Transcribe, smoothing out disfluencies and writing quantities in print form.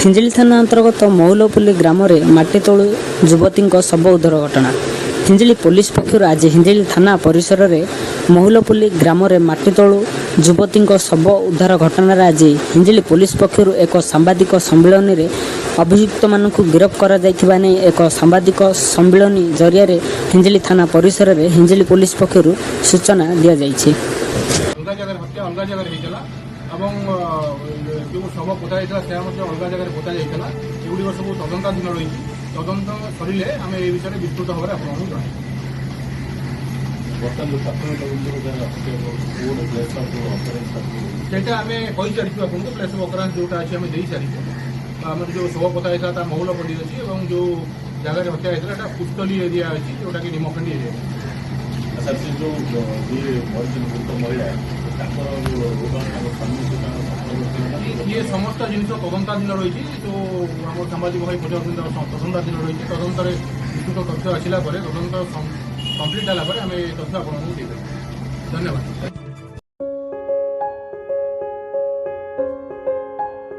ହିଞ୍ଜିଳି ଥାନା ଅନ୍ତର୍ଗତ ମହୁଲପୁଲି ଗ୍ରାମରେ ମାଟି ତଳୁ ଯୁବତୀଙ୍କ ଶବ ଉଦ୍ଧାର ଘଟଣା। ହିଞ୍ଜିଳି ପୋଲିସ ପକ୍ଷରୁ ଆଜି ହିଞ୍ଜିଳି ଥାନା ପରିସରରେ ମହୁଲପୁଲି ଗ୍ରାମରେ ମାଟି ତଳୁ ଯୁବତୀଙ୍କ ଶବ ଉଦ୍ଧାର ଘଟଣାରେ ଆଜି ହିଞ୍ଜିଳି ପୋଲିସ ପକ୍ଷରୁ ଏକ ସାମ୍ବାଦିକ ସମ୍ମିଳନୀରେ ଅଭିଯୁକ୍ତମାନଙ୍କୁ ଗିରଫ କରାଯାଇଥିବା ନେଇ ଏକ ସାମ୍ବାଦିକ ସମ୍ମିଳନୀ ଜରିଆରେ ହିଞ୍ଜିଳି ଥାନା ପରିସରରେ ହିଞ୍ଜିଳି ପୋଲିସ ପକ୍ଷରୁ ସୂଚନା ଦିଆଯାଇଛି। ଅଲଗା ଜାଗାରେ ହତ୍ୟା ଅଲଗା ଜାଗାରେ ହେଇଥିଲା ଏବଂ ଯେଉଁ ଶବ ପୋତା ଯାଇଥିଲା, ସେହା ମଧ୍ୟ ଅଲଗା ଜାଗାରେ ପୋତା ଯାଇଥିଲା। ଏଗୁଡ଼ିକ ସବୁ ତଦନ୍ତାଧୀନ ରହିଛି। ତଦନ୍ତ ସରିଲେ ଆମେ ଏ ବିଷୟରେ ବିସ୍ତୃତ ଭାବରେ ଆପଣଙ୍କୁ ଜଣାଇବୁ। ବର୍ତ୍ତମାନ ଯେଉଁ ପ୍ରାଥମିକ ତଦନ୍ତରୁ ଯାହା କୋଉଠି ପ୍ଲେସ୍ ଅଫ୍ ଅକରେନ୍ସ? ସେଇଟା ଆମେ କହିସାରିଛୁ ଆପଣଙ୍କୁ। ପ୍ଲେସ୍ ଅଫ୍ ଅକରେନ୍ସ ଯେଉଁଟା ଅଛି, ଆମେ ଦେଇସାରିଛୁ। ଆମର ଯେଉଁ ଶବ ପୋତା ଯାଇଥିଲା, ତା ମହୁଲପଲ୍ଲୀ ଅଛି ଏବଂ ଯେଉଁ ଜାଗାରେ ହତ୍ୟା ହେଇଥିଲା, ଏଟା ପୁସ୍ତଲି ଏରିଆ ଅଛି, ଯେଉଁଟାକି ନିମଖଣ୍ଡି ଏରିଆ। ସାର୍, ସେ ଯେଉଁ ଯିଏ ମରିଛନ୍ତି, ମୃତ ମହିଳା, ତାଙ୍କର ଯେଉଁ ତାଙ୍କ ସ୍ୱାମୀ ସହିତ ତାଙ୍କର ସମ୍ପର୍କ ଥିଲା ନା? ଇଏ ସମସ୍ତ ଜିନିଷ ତଦନ୍ତାଧୀନ ରହିଛି। ଯେଉଁ ଆମର ସାମ୍ବାଦିକ ଭାଇ ପଚାରୁଛନ୍ତି, ତଦନ୍ତାଧୀନ ରହିଛି। ତଦନ୍ତରେ ବିସ୍ତୃତ ତଥ୍ୟ ଆସିଲା ପରେ, ତଦନ୍ତ କମ୍ପ୍ଲିଟ୍ ହେଲା ପରେ ଆମେ ଏ ତଥ୍ୟ ଆପଣଙ୍କୁ ଦେଇପାରିବୁ। ଧନ୍ୟବାଦ।